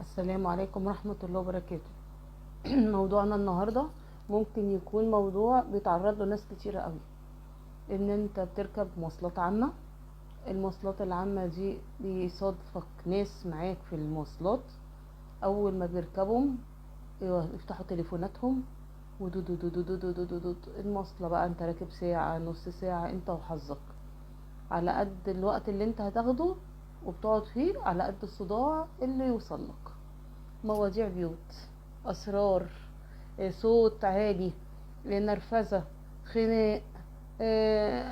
السلام عليكم ورحمة الله وبركاته. موضوعنا النهاردة ممكن يكون موضوع بيتعرض له ناس كتيرة قوي، ان انت بتركب مواصلات عامة. المواصلات العامة دي بيصادفك ناس معاك في المواصلات، اول ما بيركبوا يفتحوا تليفوناتهم ودو دو دو دو دو دو دو دو دو. المواصلة بقى انت راكب ساعة نص ساعة، انت وحظك، على قد الوقت اللي انت هتاخده وبتقعد فيه على قد الصداع اللي يوصل لك. مواضيع بيوت، اسرار، صوت عالي، نرفزة، خناق،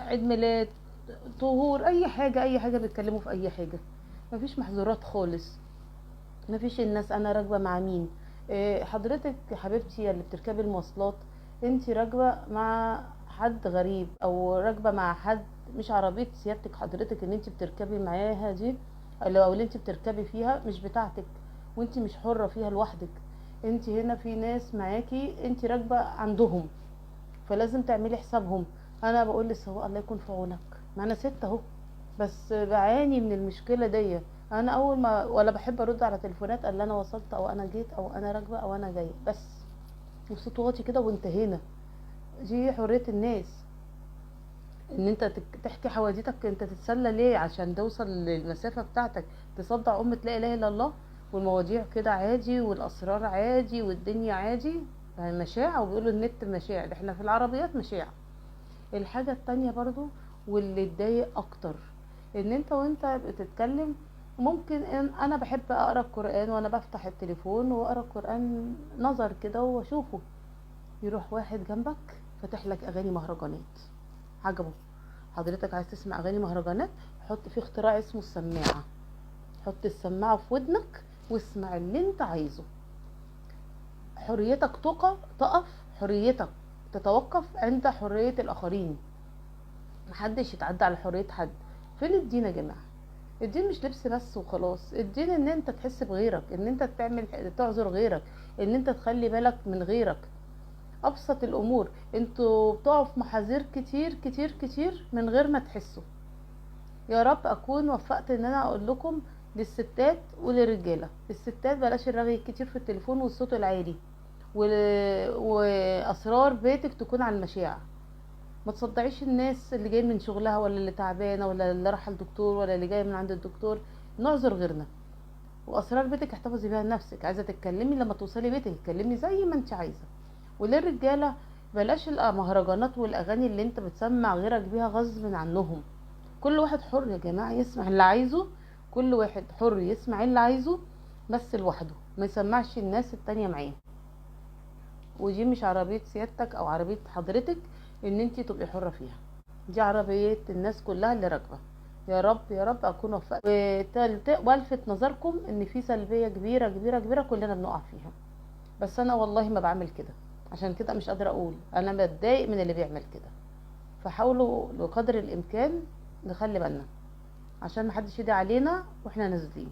عيد ميلاد، طهور، اي حاجة، اي حاجة بيتكلموا في اي حاجة. مفيش محظورات خالص، مفيش الناس انا راكبة مع مين. حضرتك يا حبيبتي اللي بتركبي المواصلات، انتي راكبة مع حد غريب او راكبة مع حد مش عربية سيادتك حضرتك اللي انتي بتركبي معاها دي، او اللي انتي بتركبي فيها مش بتاعتك، وانتي مش حرة فيها لوحدك. انتي هنا في ناس معاكي انتي راكبة عندهم، فلازم تعملي حسابهم. انا بقول للسواق الله يكون في عونك، ما انا ست اهو بس بعاني من المشكلة دي. انا اول ما ولا بحب ارد على تليفونات اللي انا وصلت او انا جيت او انا راكبة او انا جاية، بس وصوت واطي كده وانتهينا. دي حرية الناس ان انت تحكي حواديتك، انت تتسلى ليه عشان توصل للمسافة بتاعتك؟ تصدع امة لا اله الا الله، والمواضيع كده عادي، والاسرار عادي، والدنيا عادي. مشاع، وبيقولوا النت مشاع، احنا في العربيات مشاع. الحاجة التانية برضو واللي اتضايق اكتر، ان انت وانت بتتكلم ممكن ان انا بحب اقرا القرآن وانا بفتح التليفون واقرا القرآن نظر كده واشوفه، يروح واحد جنبك فاتح لك اغاني مهرجانات، عجبه. حضرتك عايز تسمع اغاني مهرجانات، حط في اختراع اسمه السماعة، حط السماعة في ودنك واسمع اللي انت عايزه. حريتك تقف، حريتك تتوقف عند حرية الاخرين، محدش يتعدى على حرية حد. فين الدين يا جماعة؟ الدين مش لبس بس وخلاص، الدين ان انت تحس بغيرك، ان انت تعذر غيرك، ان انت تخلي بالك من غيرك. ابسط الامور، انتوا بتقعوا في محاذير كتير كتير كتير من غير ما تحسوا. يا رب اكون وفقت ان انا اقول لكم للستات وللرجاله. الستات بلاش الرغي كتير في التليفون والصوت العالي، واسرار بيتك تكون على المشاع. ما تصدعيش الناس اللي جاي من شغلها ولا اللي تعبانه ولا اللي راح الدكتور ولا اللي جاي من عند الدكتور، نعذر غيرنا. واسرار بيتك احتفظي بيها لنفسك، عايزه تتكلمي لما توصلي بيتك اتكلمي زي ما انت عايزه. وللرجاله بلاش المهرجانات والاغاني اللي انت بتسمع غيرك بيها غصب عنهم. كل واحد حر يا جماعه يسمع اللي عايزه، كل واحد حر يسمع اللي عايزه بس لوحده، ما يسمعش الناس التانية معاه. ودي مش عربية سيادتك او عربية حضرتك ان انتي تبقي حرة فيها، دي عربية الناس كلها اللي راكبة. يا رب يا رب اكون وفقت والفت نظركم ان في سلبية كبيرة كبيرة كبيرة كلنا بنقع فيها، بس انا والله ما بعمل كده، عشان كده مش قادرة اقول انا بتضايق من اللي بيعمل كده. فحاولوا بقدر الامكان نخلي بالنا عشان محدش يدعي علينا واحنا نازلين.